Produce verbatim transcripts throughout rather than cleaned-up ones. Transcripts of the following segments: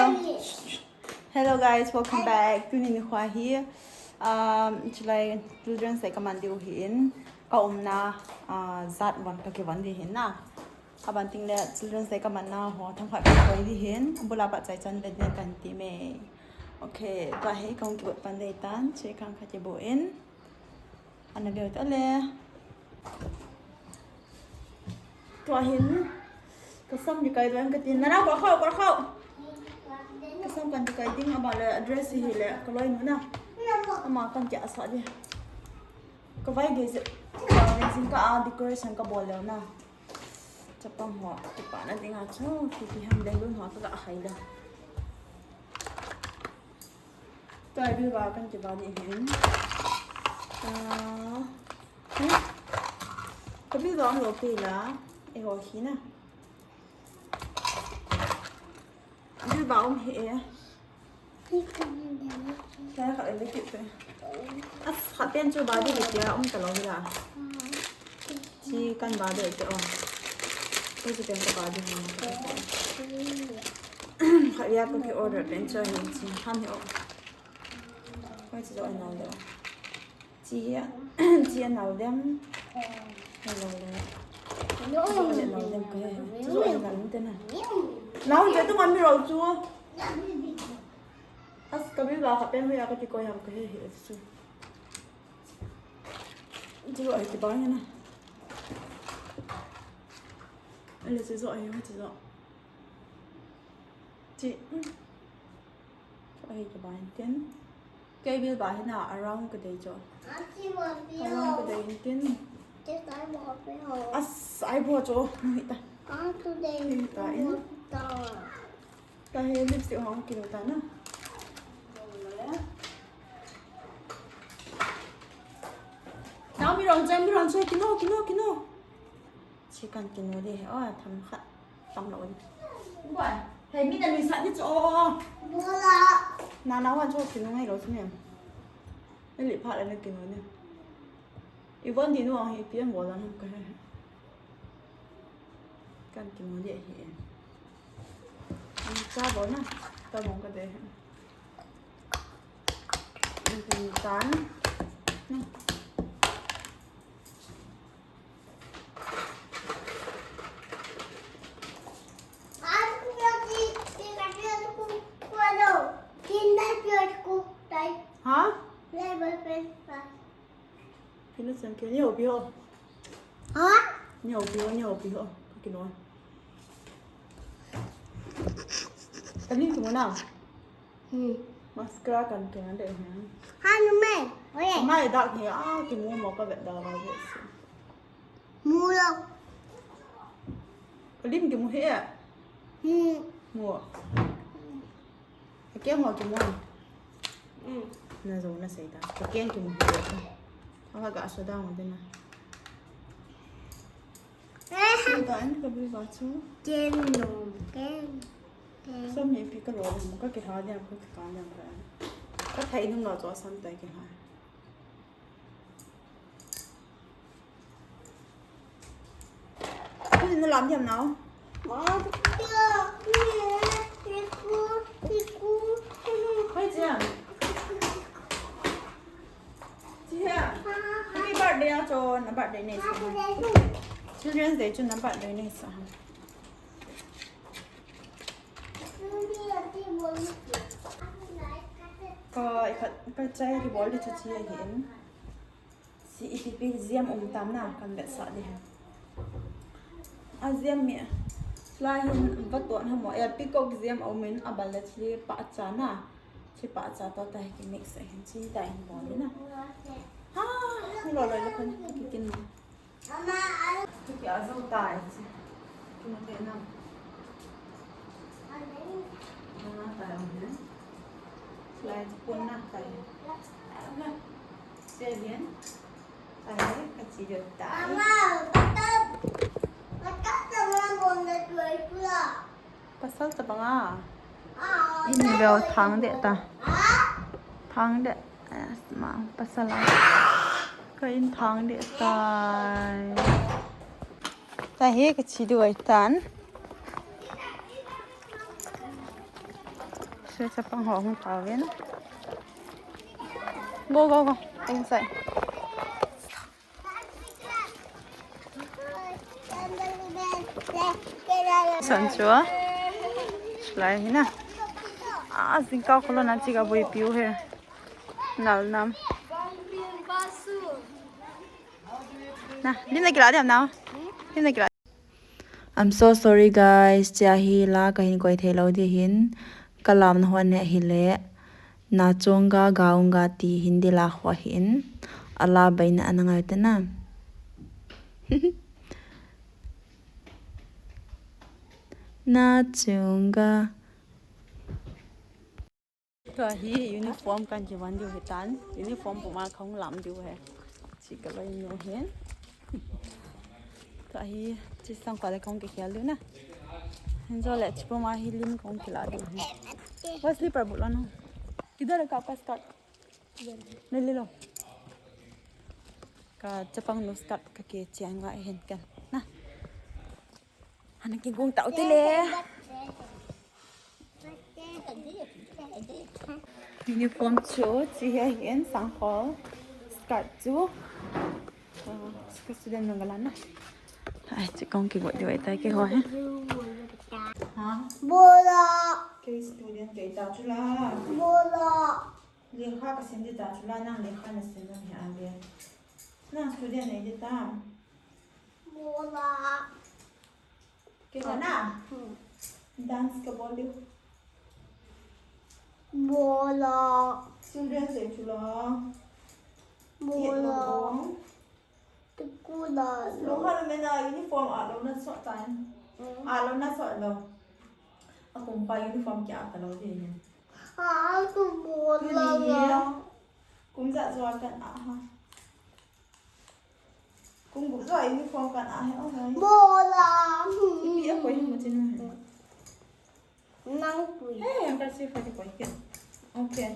Hello guys, welcome back. Tuni nikho hi, um, chulai Children's Day kaman diu hin, ka umna, uh, jat von kakivon di hin na. Abanting le Children's Day kamanna ho themkhat kakoi di hin, abul a pat chai chan vet ne kan ti me. Okay, tua hi kahung kibot pan dei tan, che khang khat kibot in. Ana veu ta le. Tua hin, kasam kikai ding kati. Nana, kol khau, kol khau. Kasam kan kikai ding, ama le dress hi le, kaloi nu na. Ama kan kia sa di. Kavai gei jing, jingkah a decoration kabol leu na. Chapang ho, kipana dinga chu, kipi ham le lun ho, kaga khai le. Tua Bilba kan kiba di hin. Ah, hmm? Ka Bilba um lou pi la, eiho hi na. Bilba um hi e. Khat le kit pe. As, khat pen chu ba di hi tia um ta lou hi la. Chi kan ba de te o. Chi pen ka ba de ni. Khat ya ko ki order pen chu hi chi han hi o. Koi chi jo anal de o. Chi ya, chi anal dem. Anal dem. Chi jo anal dem ka he. Chi jo anal dem te na. Nau je tu man mi ro chu. As ka Bilba khat pen ho ya ka ti ko ya ka he he chu. Chu ahi ti bang na. Ele chu ahi, chu. Chu. Chu ahi ti bang tin. Ka Bilba hi na around ka dei chu. Around ka dei tin. As, ai bo chu. Ni ta. Ni ta in. Tahi lipstick hong kinu ta na. Nau mi rong choi, mi rong choi, kinu, kinu, kinu. Chi kan kinu di he, o, themkhat tam lou ni. Hei, mi na mi sat ni chu, o, o, o. Nana wan chu kinu ngai lou chu ni. Ni li phat le ni kinu ni. Ivon di nu ang hi pi ang bol ang ka he. Kan kinu di ahi e. Ang cha bol na. Ta bong ka de he. Ang kinu tan. Na. Ha? Peanut and cream. Ni ho pi ho. Ha? Ni ho pi ho, ni ho pi ho. Ka kinu. Ka lim kimu na. Hmm. Mascara kan kinu de he. Ha, nu me. Oye. Mai dak he, a, kimu mo ka vet da ba ve si. Mu lo. Ka lim kimu he. Hmm. Mu. Ka keng ho kimu. Hmm. Na jo na sei ta. Ka keng kimu he. Ka ga so da mo de na. Ken nom, ken, ken. Som ni pi ka lo, ka kihla diam, ka kikal diam ka. Ka thei nung lo chu asam tai kihla. Tuni na lam diam nau. Hoi, Jia. Jia. Happy birthday, a chon, a birthday nei sa. Children's Day chun a birthday nei sa. Ka, ka, ka chai ki bol di chu chi ahi in. Si iti pi jam um tam na kan vetsah di ha. A jam mi. Lai hin vaton ha mo. Ya peacock jam um in a bal le chi pa cha na. Chi pa cha to ta hi ki mix a hin chi ta hin bol di na. Ha, lo lo lo kan ki kin. Mama, ai. Ki a zo ta ai chi. Ki mo te na. Mama ta ai ne. Lai chi pon na ta ai. Ai na. Te bien. Ai, ka chi jo ta. Mama, kata, kata mama bon na tuai pula. Pasal ta banga. In bel thang de ta. Thang de. Yes, ma, pasal a. Ka in thang de ta. Ta hi ka chi duai tan. Chapang ho hung tao vin. Go, go, go. Inside. San chua. Lai hina. Ah, jingkah kholon a chi ka bui piu he. Nal nam. Na, lim na kila diam nau. Lim na kila. I'm so sorry, guys. Chia hi la ka hin koi thei lo di hin. Ka lam na hon he hi le. Na chunga ga unga ti Hindi la ho hin. Ala baina ana ngai te na. Na chunga. Tua hi uniform kan kivan diu hitan. Uniform puma kong lam diu he. Chi ka loi nu hin. Tua hi chi sang kole kong kikhel diu na. Hin jo le chi puma hi lim kong kila diu he. Wa slipper bu lo na. Kidhar ka pass card. Nalilo. Ka chapang nu skirt ka ke chiang va hin kan. Na. Ana kigong tau te le. Uniform chu chi hi hin sang khol. Skirt chu. Ah, ka student nang galan na. Ai, chi kong kigot diu ta ke ho he. Ha? Bola. Ke student ke ta chu la. Bola. Lekha ka sim di ta chu la, nang lekha na sim na hi a ve. Nang student nei di ta. Bola. Ke na? Hmm. Dance ka bol di. Bola. Student sei chu la. Bola. Tukula. Lo ha lo me na uniform a lo na so tan. Hmm. A lo na so lo. A kum pa uniform kya ta lo di ne. Ah, tu bola. Tuni hi la. Kum ja jo kan a ha. Kum bu jo uniform kan a he, oh, hai. Bola. Ipi a koi mu chin he. Nang pui. Hey, ang kasi fa di koi ke. Okay.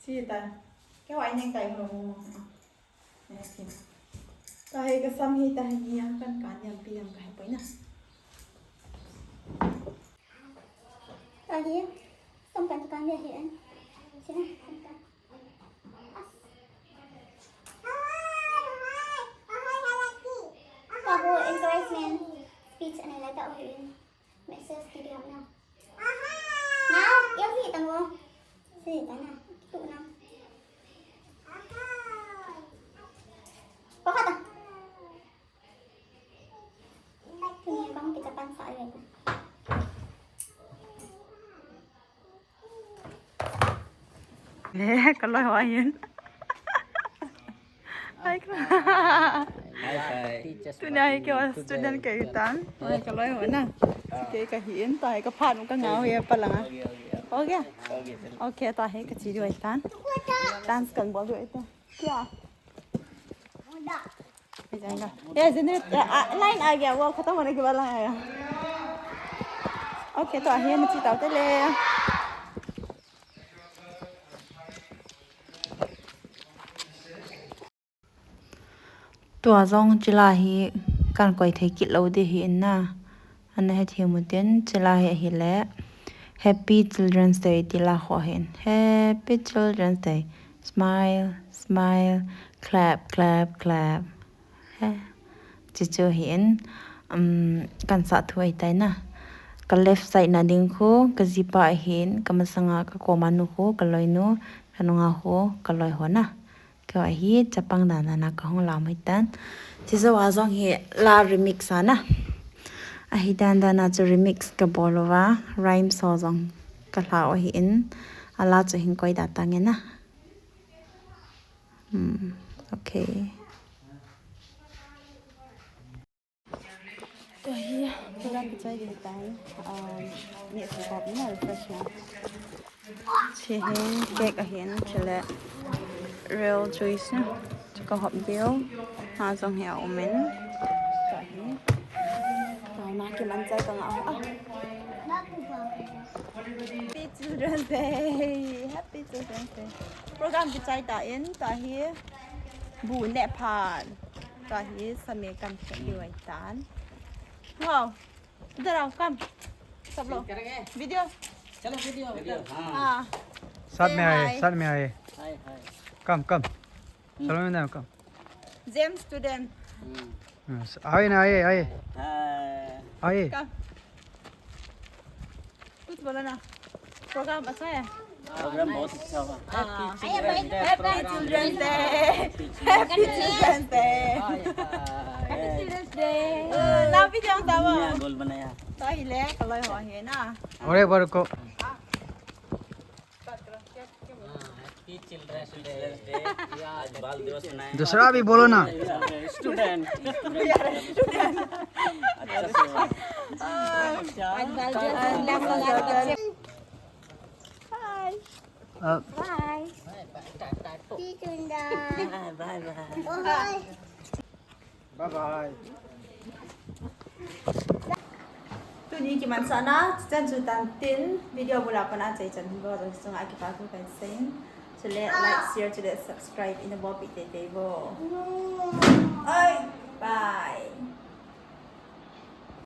Si ta. Ke wai neng tai ho. Tahi ka sam hi tahi ni ang kan kan yang pi yang ka he poi na. Tahi sam kan kan ya hi an. Sina sam kan. Kaho encouragement speech ane la ta o hi in. Message ki diam na. Now, yang hi tang o. Si tang na. Tu na. Pakata. Tuni kong kita pan sa ayo. Le, ka loi ho ahin. Hai ka. Hi, hi. Tuni hi ke student ke tan. Hai ka loi ho na. Ke ka hin ta hi ka phan ka ngau hi pa langa. Okay. Okay, ta hi ka chi diu tan. Dance kan bol diu tan. Kya? ये जाएगा। ये जिंदगी, आ, लाइन आ गया, वो खत्म होने के वाला है। ओके, तो आइए, मैं चिताओ ते ले। Tua jong chila hi kan koi thei kit lo di hi in na. Ana hethem u tin, chila hi ahile, Happy Children's Day ti la ho hin. Happy Children's Day. Smile, smile, clap, clap, clap. He. Chuchu hin, um, kan sa thu ahitai na. Ka left side na ding khu, ka jipa ahin, ka masanga ka koma nu khu, ka loinu, ka nunga khu, ka loi ho na. Keiho hi chapang dan dan a kahung lam u hitan. Chujou a jong hi la remix ana. Ahi dan dan a chu remix kabol uva, rhymes ho jong kalha u ahin. A la chu hin koi da tange na. Hmm, okay. Tua hi, program kichai ding tan, um, ni sukop ni refreshment. Chi hi cake ahin, chule real juice na. Chu kahop diu. Ha jong hi aumin. Tua hi. Tua na kimanchai ka ngah. Ah. Happy Children's Day. Happy Children's Day. Program kichai tan, tua hi. Bu ne phan. Tua hi same kan khen diu ahitan. Wow. Idhar aao, come. Sab log. Video. चलो video, video. हाँ। साथ में आए, साथ में आए। हाय, हाय। कम, कम। चलो, मैं कम। James student. हम्म। हाँ, आए ना, आए, आए। हाय। आए। कम। कुछ बोलो ना। प्रोग्राम अच्छा है? प्रोग्राम बहुत अच्छा हुआ। हाँ। Happy Children's Day। Happy Children's Day। Happy Children's Day। Love you, Jang Tama। गोल बनाया। तो हिले कलर हो है ना। अरे बार को। Happy Children's Day। आज बाल दिवस मनाया। दूसरा भी बोलो ना। Student। अच्छा से हुआ। आज बाल दिवस मनाया। Bye। Bye। Bye bye। Bye bye। Tuni kimansahna chan chu tan tin video bula pana chai chan bo jong chunga kipa thu kan sein. Chule like, share, chule subscribe ina bolpi teitei bo. Ai.